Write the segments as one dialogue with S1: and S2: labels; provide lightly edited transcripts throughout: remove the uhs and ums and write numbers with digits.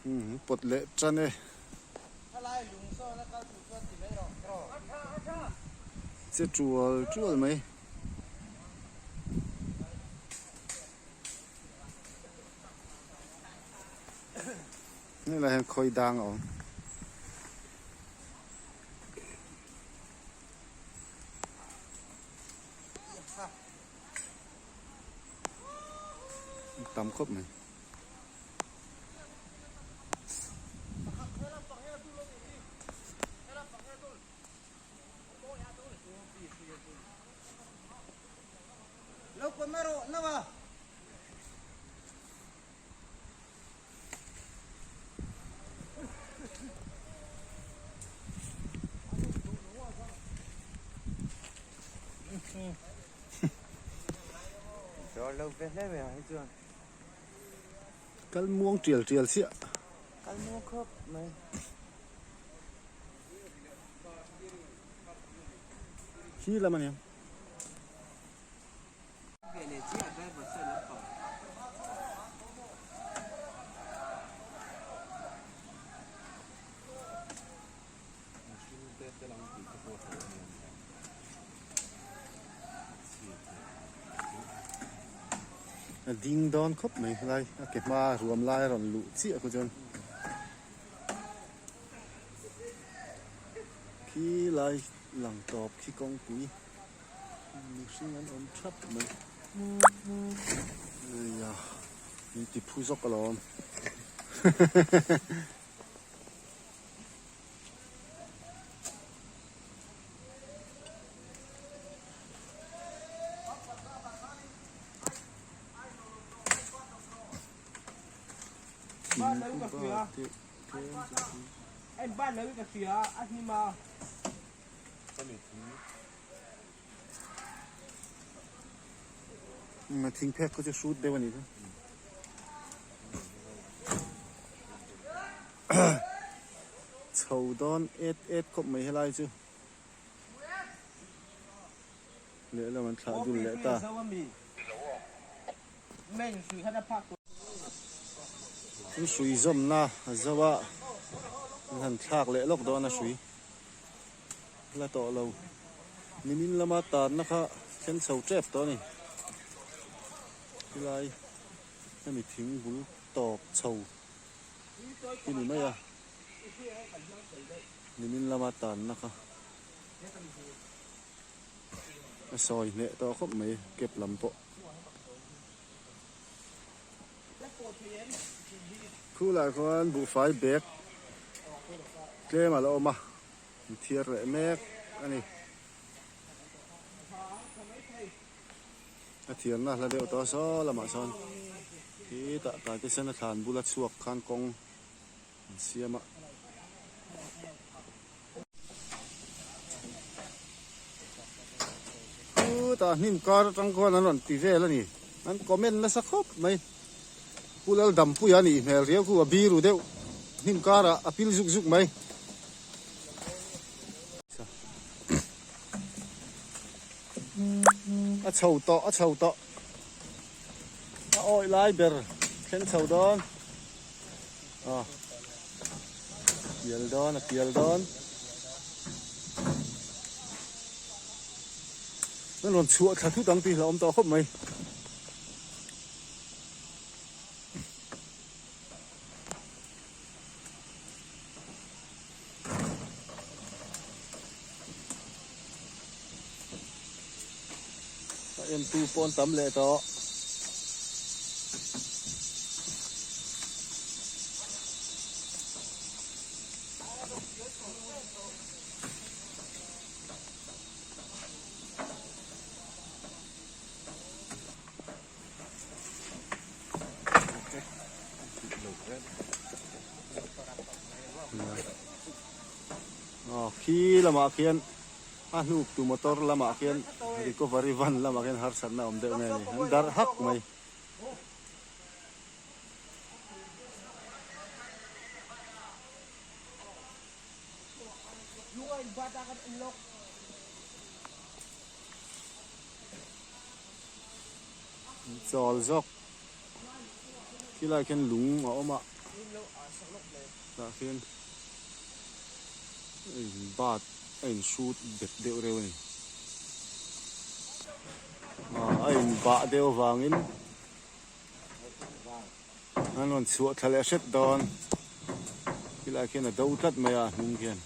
S1: Umm pawt leh tan e. Che tual tual mai. Helai hian khawi dang a awm. Tam khawp mai. Kal muang tial tial chiah.
S2: Kal muang khawp mai.
S1: Khi lam ania. A ding dawn khawp mai helai a ke hma ruam lai a rawn luh chiah khu chuan khi lai lang tawp khi kawngpui. Mihring an awm thap mai. Eia min ti phu zawk alawm. Umm thing phek kha chu hrut deuh a nih chu. Chho dawn et et khawp mai helai chu. Lehlam an thlah dul leh ta. Chu hrui zawmna a zo a, an han thlak leh lawk dawn a hrui la tawh lo. Nimin lama tanna kha thleng chho tep tawh a ni. Helai hemi thing bul tawp chho hi ni mai a, nimin lama tanna kha. A sawi hneh tawh khawp mai kep lam pawh. Khulah khuan buhfai bag tlem a la awm a, an thiar leh mek a ni. A thiarna hla deuh tawh saw lamah sawn khitah Taitesena thlan bula chhuak khan kawng an siam a. Chutah hnim kar atang khuan an rawn ti vel a ni. An comment nasa khawp mai. Pu Laldampuia a nih hmel riau khu a biru deuh hnim karah a pil zuk zuk mai. A chho tawh a chho tawh. A awih lai ber thleng chho dawn. A pial dawn a pial dawn. An rawn chhuah thla thut ang tih hlauhawm tawh khawp mai. A entu pawh an tam leh tawh. Khi lamah khian a hnuk tu motor lamah khian recovery van lamah khian harsatna a awm deuh nge ni an darh hak mai. Chawl zawk khilai khian lung a awm a tah khian a in bat a in hrut bet deuh reuh a ni a in bah deuh avangin an rawn chhuah thla leh hret dawn khilai khian a do tlat mai a a hnung khian.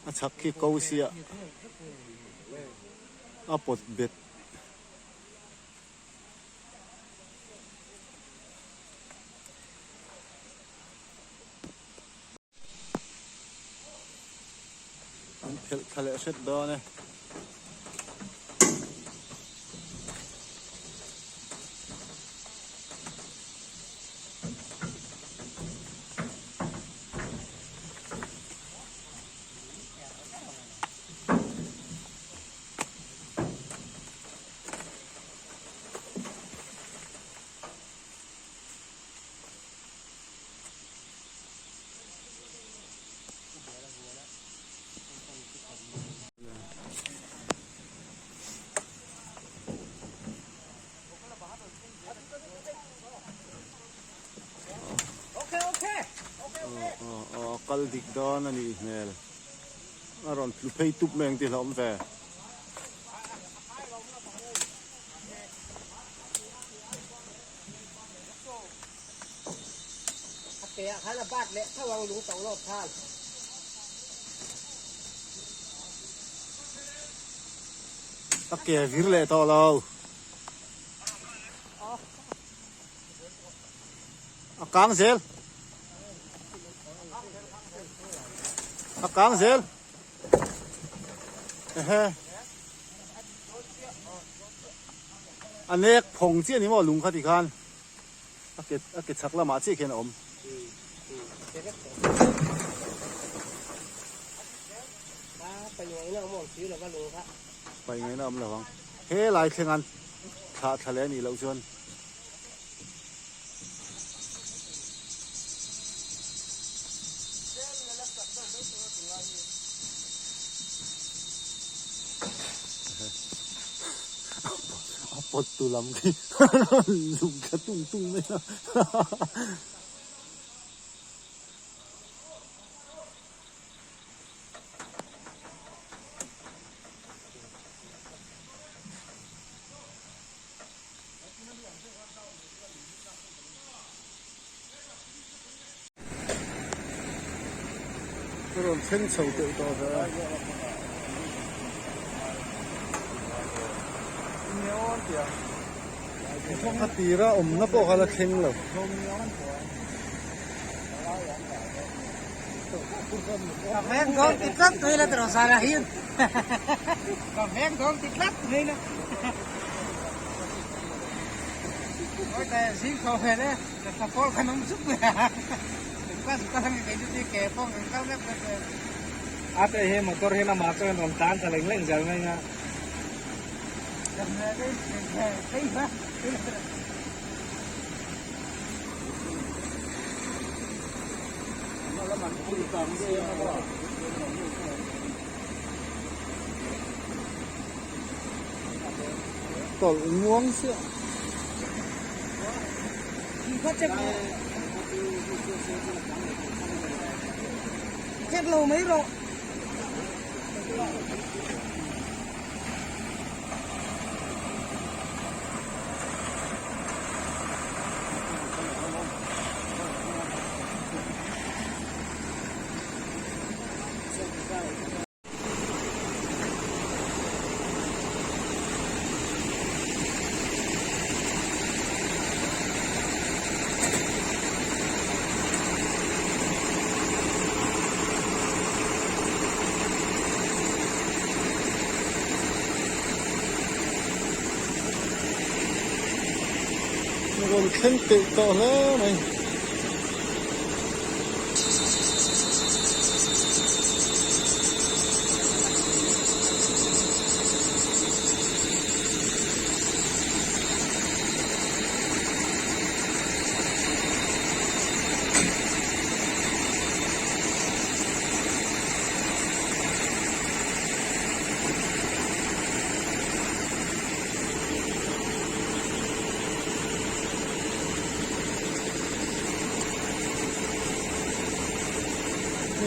S1: A chhak khi ko sia a pawt bet. An phelh thla leh hret dawn e. Kal dik dawn a nih hmel a rawn tlu phei tup mai ang tih hlauhawm ve.
S2: A ke ah khan a bat leh tho ang lung to lawk khan.
S1: A ke vir leh tawh lo. A kang zel. A kang zel. Ehe. A nek phawng chiah ni maw lung kha ti khan a ke a ke chhak lamah chiah khian a awm. Pai ngaihna awm lo ang. He lai thleng an thlah thla leh a nih loh chuan. A pawt tu lam khi lung thla tung tung mai a. Ka rawn thleng chho teuh tawh ve a. A tira awmna pawh kha la thleng lo.
S3: Ate hi motor hian amah chuan rawn tlan ta leng leng zel mai a.
S1: Tawlh muang chiah. Rawn thleng teuh tawh hle mai.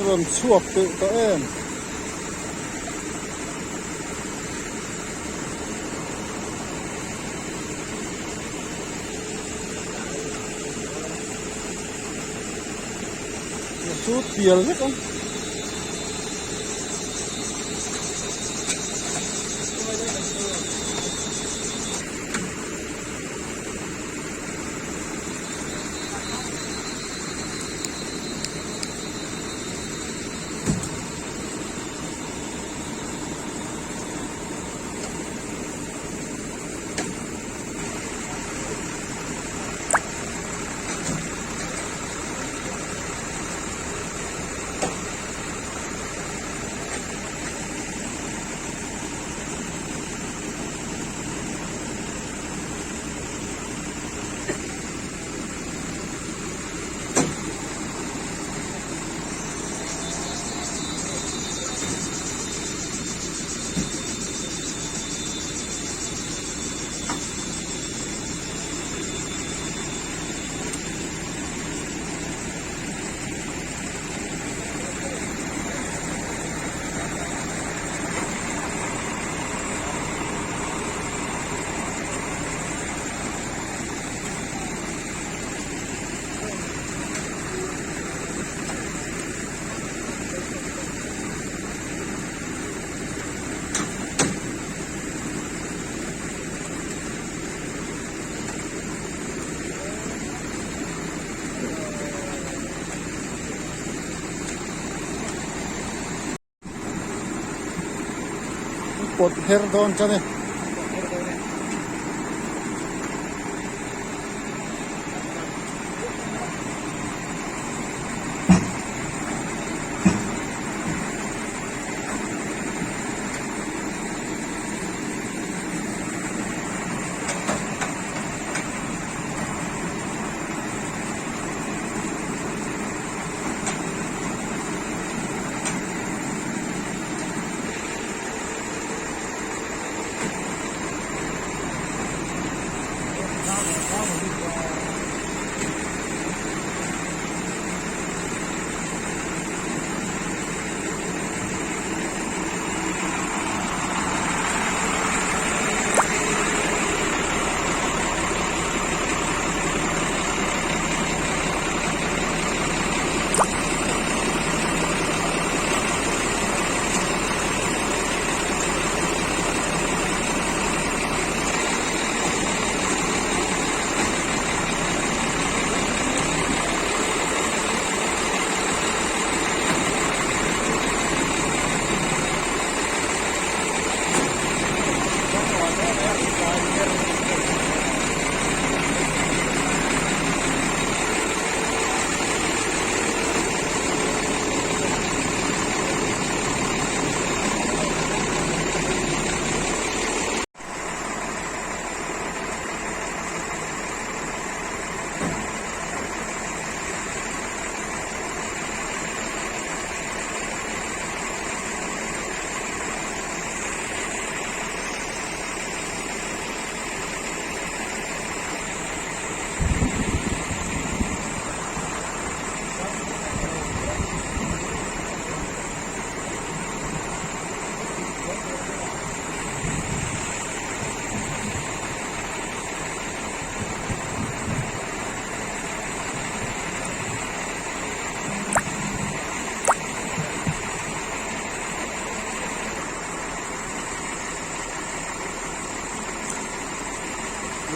S1: Rawn chhuak teuh tawh em? Chu pial vek ang. pawt her dawn tan e.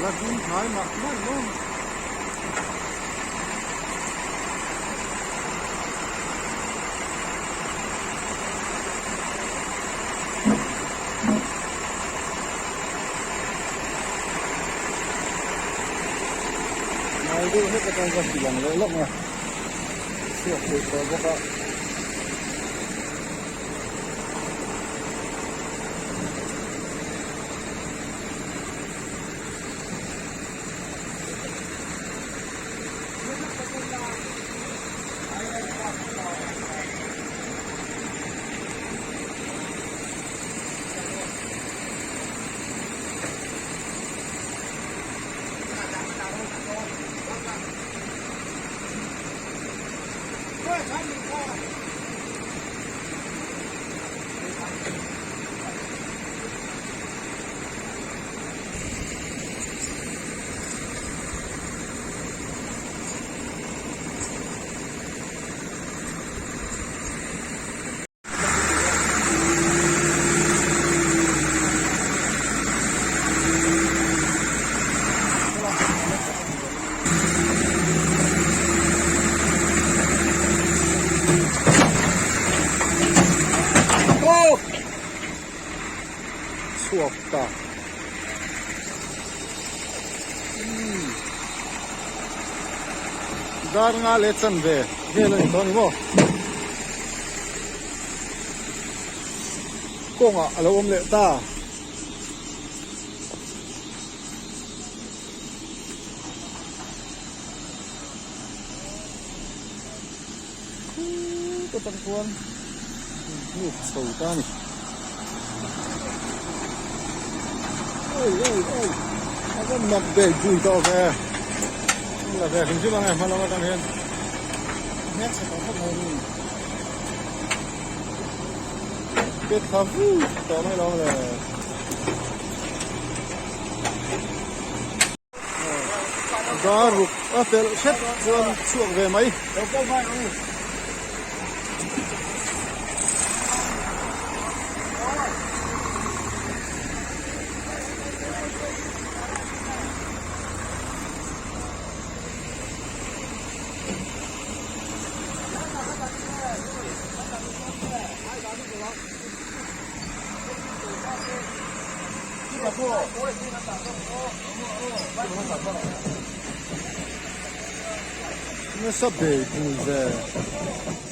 S1: La ding hnai mah mah maw. Nai deuh hlek atang ka ti lang leh lawk a, chhuak thei tawh bawk a. Chhuak ta. Dar nga leh chanve vel a ni tawh a ni maw? Kawngah a lo awm leh ta. Khuu atang chuan hnuk chho ta a ni. Oi oi oi a va mak ve bui tawh ve la ve hrim hrim ang e hma lam atang hian hnek chhe tawh khawp mai ni pet thla vut tawh mai lo le. Dar ruk a pelh hrep chuan chhuak ve mai. Nasa bei bui ve.